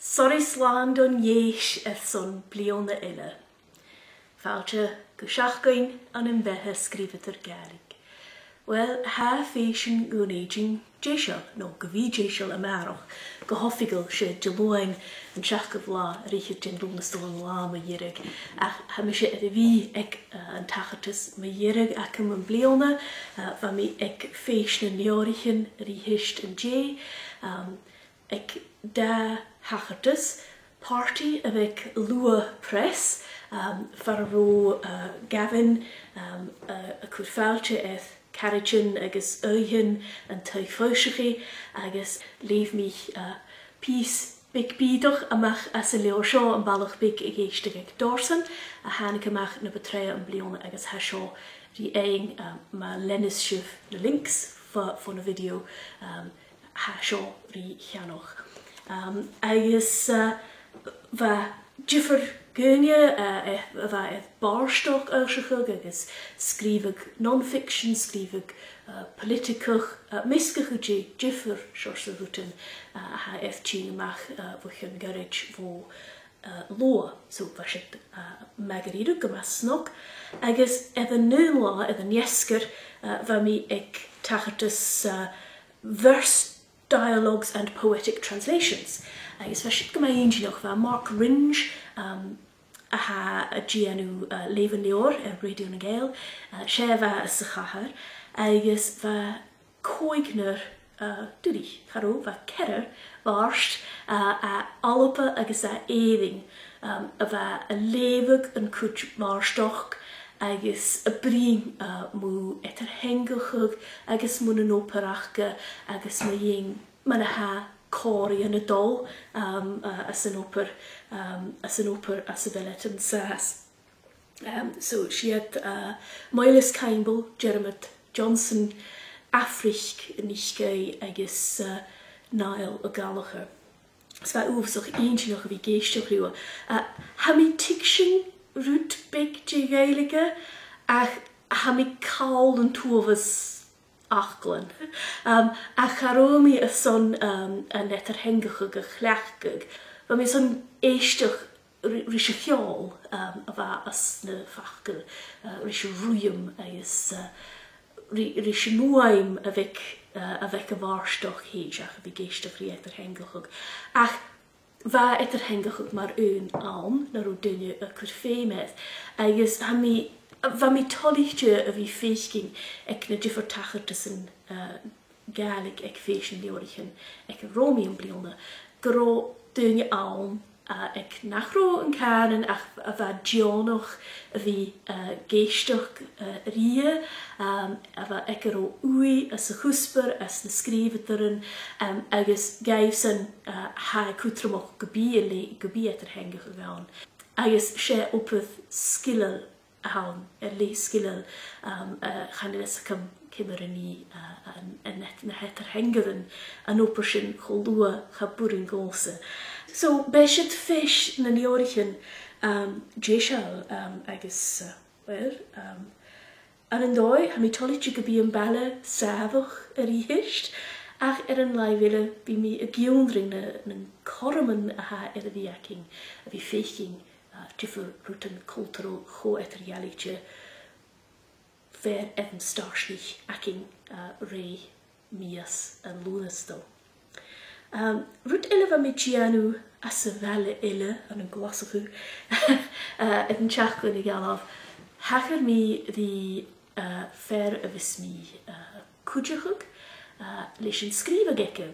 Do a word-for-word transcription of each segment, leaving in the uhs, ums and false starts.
Soraidh slàn don Fhèis airson bliadhna eile. Fàilte gu seachdain ann am beatha sgrìobhadair Gàidhlig. Uill, tha fèisean gun èiginn deiseil, no gu bhith deiseil a-màireach, gu h-oifigeil 's e Diluain an seachdamh latha air fhichead den Lùnastal an latha mu dheireadh, ach tha mise air a bhith aig, eh, an tachartas mu dheireadh agam am-bliadhna, eh, bha mi aig Fèis nan Leabhraichean a-rithist an-dè, um, aig dà thachartas, pàrtaidh a bh' aig Luath Press, um, far an robh, uh, Gavin, um, uh, a' cur fàilte air caraidean agus aoighean an taigh-foillseachaidh, agus leugh mi, uh, pìos beag bìodach a-mach às an leabhar seo, Am Balach Beag ag Èisteachd aig Dorsan, a thàinig a-mach na bu tràithe am-bliadhna agus tha seo ri fhaighinn, um, ma leanas sibh na links fo, fo na video, um, tha seo ri cheannach. Um, agus, uh, bha diofar dhaoine, uh, a, a bha air bàrdachd fhoillseachadh agus sgrìobhadh non-fiction, sgrìobhadh, uh, poilitigeach, uh, measgachadh de dhiofar seòrsa rudan, uh, a tha air tighinn a-mach, uh, bho chionn ghoirid bho, uh, Luath. So bha siud, uh, math dha-rìribh, gu math snog. Agus air an aon latha, air an fheasgar, uh, bha mi aig tachartas, uh, Verse Dialogues and Poetic Translations. Agus bha siud gu math inntinneach, bha Mark Ringe, um, a tha a' dèanamh, uh, Leugh an Leabhair air Radio nan Gàidheal, uh, 's e a bha sa chathair, agus bha còignear, uh, duilich, cha robh, bha ceathrar bhàrd, uh, à Alba agus à Èirinn, um, a bha a' leughadh an cuid bàrdachd agus a' bruidhinn, uh, mu eadar-theangachadh agus mun an obair aca agus mu dheidhinn mar a tha còmhraidhean a' dol, um, uh, anns an obair, um, anns an obair anns a bheil iad an sàs. Um, so 's iad, uh, Myles Caimbeul, Diarmuid Johnson, Aifric NicAoidh agus, uh, Niall O'Gallagher. Is bha e uabhasach inntinneach a bhith ag èisteachd riutha. Uh, tha mi a' tuigsinn rud beag de Ghàidhlig, ach tha mi call an t-uabhas fhaclan. Um, ach cha robh mi airson, um, an eadar-theangachadh a chleachdadh. Bha mi airson èisteachd ri-, ris a' cheòl, um, a bha anns na faclan, uh, ris an ruitheam agus, uh, ri-, ris an fhuaim a bh' aig, uh, a bh' aig a' bhàrdachd fhèin, seach a bhith ag èisteachd ri eadar-theangachadh. Ach bha eadar-theangachadh mar aon ann, nan robh duine a' cur feum air. Agus tha mi, bha mi toilichte a bhith a' faicinn aig na diofar tachartasan, uh, Gàidhlig aig Fèis nan Leabhraichean aig an Ròmaidh am-bliadhna, gun robh daoine ann, uh, aig nach robh an cànan ach a bha deònach a bhith, uh, ag èisteachd, uh, rithe, um, a bha, aig an robh ùidh anns a' chuspair, anns na sgrìobhadairean, um, agus dhaibhsan, uh, tha e cudromach gum bi an leughadh, gum bi eadar-theangachadh ann. Agus 's e obair sgileil a th' ann, air leth sgileil, um, uh, chan eil fhios agam ciamar a nì, uh, an, an, na h-eadar-theangairean an obair sin cho luath, cha b' urrainn dhòmhsa. So, b' e siud Fèis nan Leabhraichean, um, deiseil, um, agus, uh, uill, um, ann an dòigh, tha mi toilichte gum bi am baile sàmhach a-rithist, ach air an làimh eile, bidh mi ag ionndrainn na, nan cothroman a tha air a bhith againn, a bhith a' faicinn, uh, diofar rudan cultarail cho eadar-dhealaichte fear air an stairsnich againn, uh, rè mìos an Lùnastail. Um, rud eile a bha mi a' dèanamh anns a' bhaile eile ann an Glaschu, uh, air an t-seachdain a dh'fhalbh, thachair mi ri, uh, fear a bhios mi, uh, a' cuideachadh, uh, leis an sgrìobhadh aige.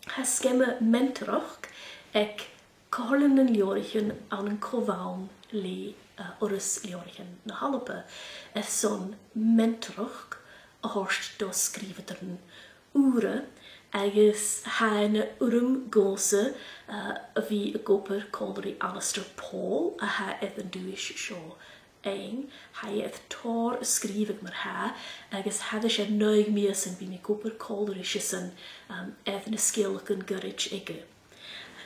Tha sgeama mentoraidh aig Comhairle nan Leabhraichean ann an co-bhonn le, uh, Urras Leabhraichean na h-Alba airson mentoraidh a thoirt do sgrìobhadairean ùra, agus tha e na urram dhòmhsa, uh, a bhith ag obair còmhla ri Alasdair Paul, a tha air an duais seo fhaighinn. Tha e air tòrr a sgrìobhadh mar-thà, agus thairis air naoi mìosan bidh mi ag obair còmhla ris-san, um, air na sgeulachdan goirid aige.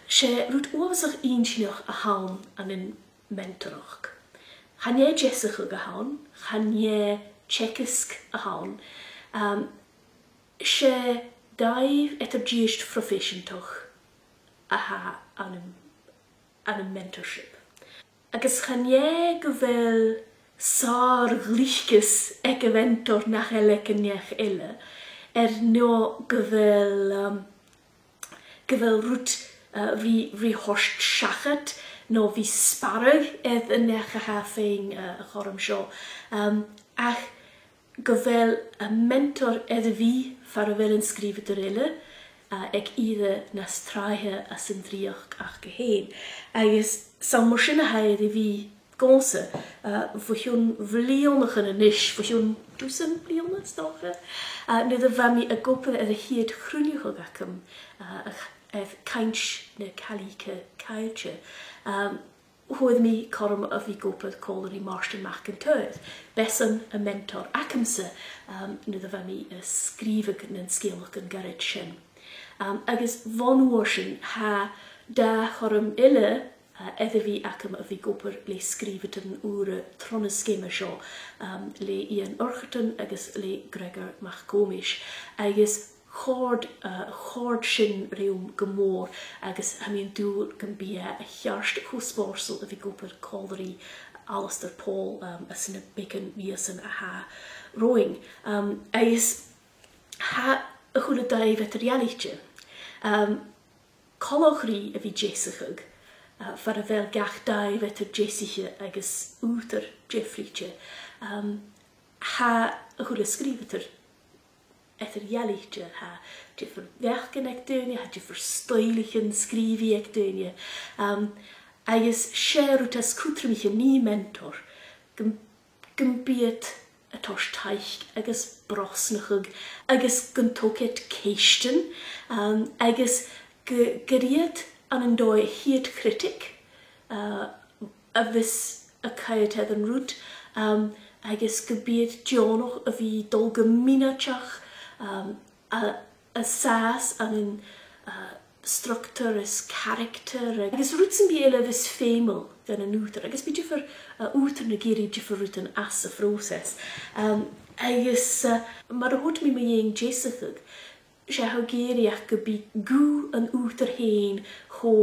'S e rud uabhasach inntinneach a th' ann an, an mentoraidh. Chan e deasachadh a th' ann, chan e teagasg a th' ann, um, 's e dàimh eadar-dhealaichte phroifeiseantach a tha ann an, ann an mentorship. Agus chan e gu bheil sàr-ghliocas aig a' mhentor nach eil aig an neach eile, air neo gu bheil, um, gu bheil rud, uh, ri, ri thoirt seachad, no bhith sparradh air an neach a tha a' faighinn, uh, a' chothrom seo. Um, ach gu bheil am mentor air a bhith far a bheil an sgrìobhadair eile, uh, aig ìre nas tràithe às an dreuchd aca fhèin. Agus 's ann mar sin a tha e air a bhith dhòmhsa, uh, bho chionn bhliadhnaichean a-nis, bho chionn dusan bliadhna, 's dòcha, uh, nuair a bha mi ag obair air a' chiad chruinneachadh agam, uh, a ch-, air Cainnt na Cailliche Caillte. Um, fhuair mi cothrom a bhith ag obair còmhla ri Màrtainn Mac an t-Saoir, b' esan am mentor agamsa, um, nuair a bha mi a' sgrìobhadh nan sgeulachdan goirid sin. Um, agus bhon uair sin, tha dà chothrom eile, uh, air a bhith agam a bhith ag obair le sgrìobhadairean ùra tron an sgeama seo, um, le Iain Urchardan agus le Gregor MacThòmais. Agus chòrd, uh, chòrd sin rium gu mòr, agus tha mi an dùil gum bi e a cheart cho spòrsail a bhith ag obair còmhla ri Alasdair Pòl, um, anns na beagan mhìosan a tha romhainn. Um, agus tha a h-uile dàimh eadar-dhealaichte. Um, coltach ri a bhith deasachadh, uh, far a bheil gach dàimh eadar-deasaiche agus ùghdar diofraichte. Um, tha a h-uile sgrìobhadair eadar-dhealaichte, tha diofar bheachdan aig daoine, tha diofar stoidhlichean sgrìobhaidh aig daoine. Um, agus 's e an rud as cudromaiche ri mentor, gum, gum bi iad a' toirt taic agus brosnachadh agus gun tog iad ceistean, um, agus gu, gur iad ann an dòigh a' chiad chritic, uh, a bhios a' coimhead air an rud, um, agus gum bi iad deònach a bhith a' dol gu mionaideach, um, a, a sàs ann an, uh, structar is caractar, agus rud sam bith eile a bhios feumail dhan an ùghdar, agus bidh diofar, uh, ùghdar ag iarraidh diofar rudan às a' phròiseas. Um, agus, uh, mar a thuirt mi mu dheidhinn deasachadh, 's e tha ag iarraidh ach gum bi guth an ùghdair fhèin cho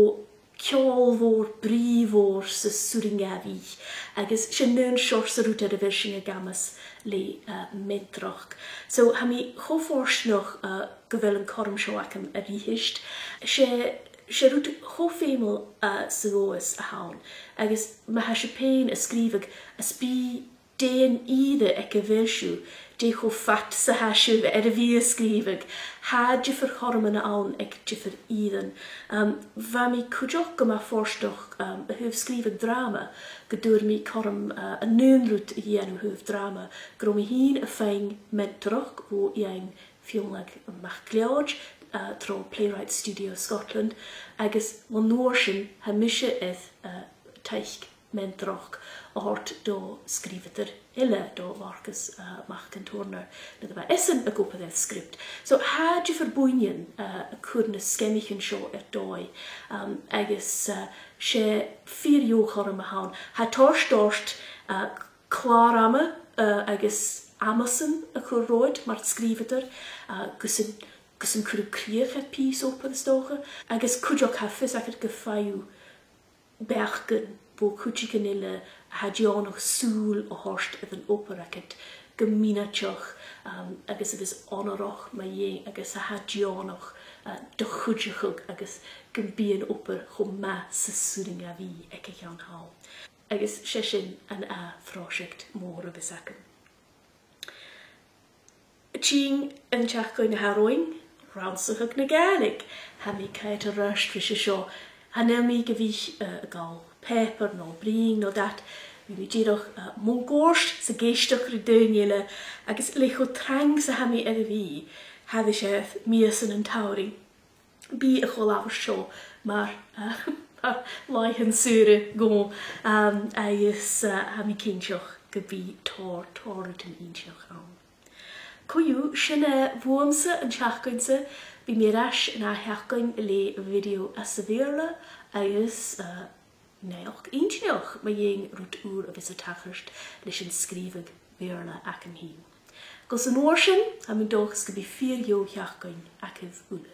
ceòlmhor, brìoghmhor 's as urrainn a bhith, agus 's e an aon seòrsa rud air a bheil sinn ag amas le, uh, mentorachd. So, tha mi cho fortanach, uh, gu bheil an cothrom seo agam a-rithist. 'S e, 's e rud cho feumail, uh, 's a ghabhas a th' ann, agus ma tha sibh fhèin a' sgrìobhadh, is bith dè an ìre aig a bheil sibh, dè cho fada 's a tha sibh air a bhith a' sgrìobhadh, tha diofar chothroman ann aig diofar ìrean. Um, bha mi cuideachd gu math fortanach, um, a thaobh sgrìobhadh dràma, gun d' fhuair mi cothrom, uh, an aon rud a dhèanamh a thaobh dràma, gun robh mi fhìn a' faighinn mentorachd bho Iain Fionnlagh MacLeòid, uh, tro Playwright Studio Scotland, agus bhon uair sin, tha mise air, uh, taic mentorachd a thoirt do sgrìobhadair eile, do Mharcus, uh, Mac an Tuairneir, nuair a bha esan ag obair air script. So, tha diofar buidhnean, uh, a' cur na sgeamaichean seo air dòigh, um, agus, uh, 's e fìor dheagh chothrom a th' ann. Tha e a' toirt ort, uh, clàr-ama, uh, agus amasan a chur romhad mar sgrìobhadair, uh, gus an, gus an cuir thu crìoch air pìos obair, is dòcha, agus cuideachd tha fios agad gum faigh thu beachdan bho chuideigin eile a tha deònach sùil a thoirt air an obair agad gu mionaideach, um, agus a bhios onarach mu dheidhinn, agus a tha deònach, uh, do chuideachadh agus gum bi an obair cho math 's as urrainn a bhith aig a' cheann thall. Agus 's e sin an ath phròiseact mòr a bhios agam. A' tighinn an t-seachdain a tha romhainn, Rannsachadh na Gàidhlig. Tha mi a' coimhead air adhart ris a seo. Chan eil mi gu bhith, uh, a' gabhail pàipear no bruidhinn no dad. Bidh mi dìreach, uh, mun cuairt 's ag èisteachd ri daoine eile, agus le cho trang 's a tha mi air a bhith, tha mise air mìosan an t-samhraidh, bidh a' cho-labhairt seo mar, uh, mar làithean saora dhomh, um, agus, uh, tha mi cinnteach gum bi tòrr, tòrr rudan inntinneach ann. Co-dhiù, sin e bhuamsa an t-seachdain-sa. Bidh mi air ais an ath sheachdain le video anns a' Bheurla agus, uh, naidheachd inntinneach mu dheidhinn rud ùr a bhios a' tachairt leis an sgrìobhadh Beurla agam fhìn. Gus an uair sin, tha mi an dòchas gum bi fìor dheagh sheachdain agaibh uile.